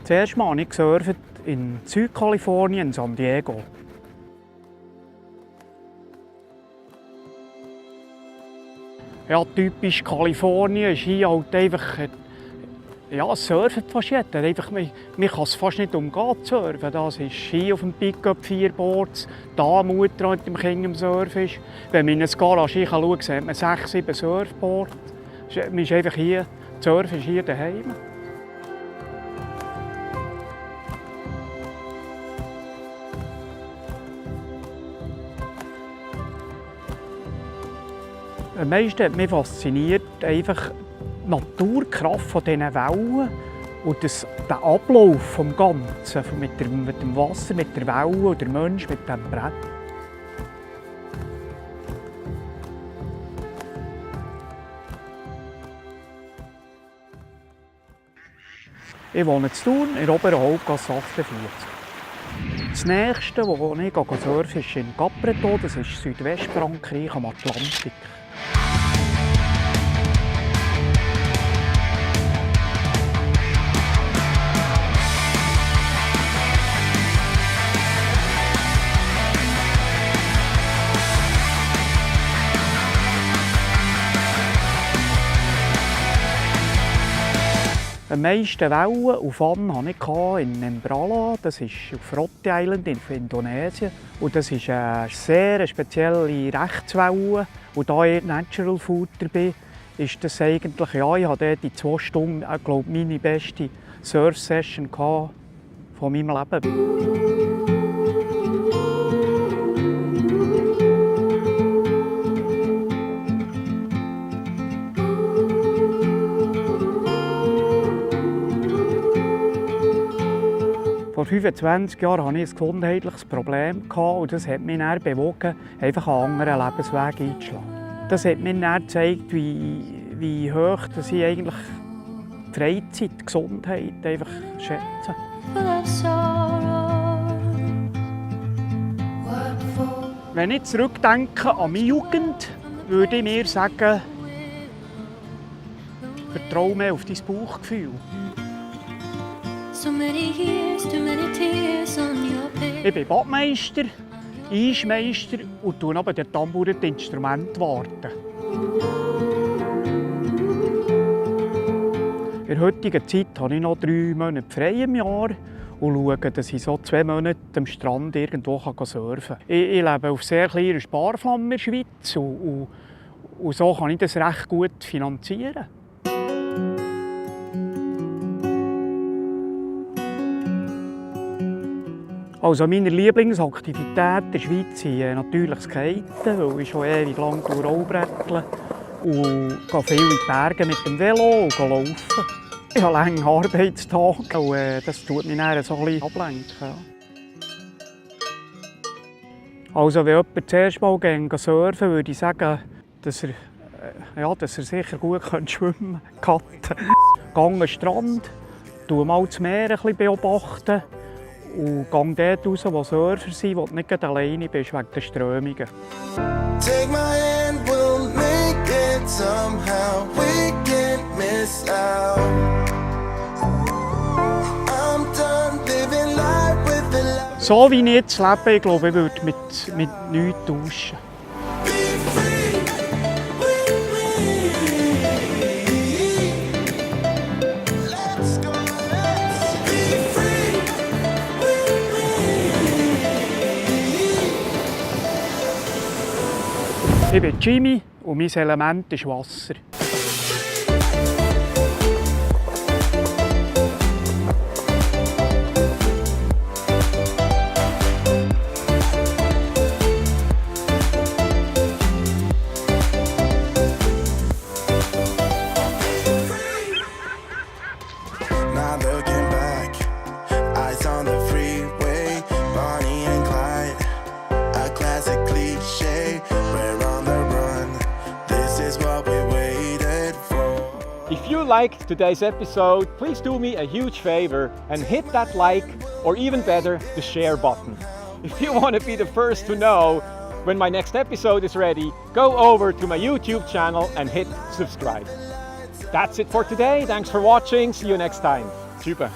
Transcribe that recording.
Zuerst mal habe ich gesurft in Südkalifornien, in San Diego. Ja, typisch Kalifornien ist hier halt einfach, ja, es surft fast jeder. Einfach, man kann es fast nicht umgehen zu surfen. Das ist Ski auf dem Pickup, 4 Boards, da eine Mutter mit dem Kind am Surfen ist. Wenn man in eine Garage schaut, sieht man 6, 7 Surfboards. Man ist einfach hier, das Surfen ist hier daheim. Am meisten hat mich fasziniert einfach die Naturkraft von diesen Wellen und der Ablauf des Ganzen, mit dem Wasser, mit der Welle und der Mensch mit dem Brett. Ich wohne in Thun, in der Oberen Hauptgasse 48. Das nächste, wo ich surfe, ist in Capretto, das ist Südwestfrankreich am Atlantik. Die meisten Wellen und Fun hatte ich in Nembrala, das ist auf Rote Island in Indonesien. Und das ist eine sehr spezielle Rechtswelle. Und da ich Natural Footer bin, ist das eigentlich, ja, ich hatte die 2 Stunden, ich glaube, meine beste Surf-Session von meinem Leben. Vor 25 Jahren hatte ich ein gesundheitliches Problem und das hat mich dann bewogen, einfach einen anderen Lebensweg einzuschlagen. Das hat mir dann gezeigt, wie hoch dass ich eigentlich die Freizeit, die Gesundheit einfach schätze. Wenn ich zurückdenke an meine Jugend, würde ich mir sagen, vertraue mehr auf dein Bauchgefühl. Ich bin Badmeister, Eismeister und tue aber den Tambour die Instrumente warten. In der heutigen Zeit habe ich noch 3 Monate frei im Jahr und schaue, dass ich so 2 Monate am Strand irgendwo surfen kann. Ich lebe auf sehr kleiner Sparflamme in der Schweiz und so kann ich das recht gut finanzieren. Also meine Lieblingsaktivität in der Schweiz sind natürlich Skaten, weil ich schon ewig lang Rollbretteln und gehe viel in die Berge mit dem Velo und laufen. Ich habe lange Arbeitstage und das tut mich dann so ein bisschen ablenken. Also wenn jemand zuerst mal surfen geht, würde ich sagen, dass er sicher gut schwimmen kann. Gehe an den Strand, mal das Meer ein bisschen beobachten. Und gehe dort raus, wo Surfer sind, wo du nicht alleine bist, wegen der Strömungen. Take my hand, we'll make it somehow. We can't miss out. I'm done living life with the light. So wie ich jetzt lebe, ich glaube, ich würde mit nichts tauschen. Ich bin Jimmy und mein Element ist Wasser. If you liked today's episode, please do me a huge favor and hit that like, or even better, the share button. If you want to be the first to know when my next episode is ready, go over to my YouTube channel and hit subscribe. That's it for today. Thanks for watching. See you next time. Super.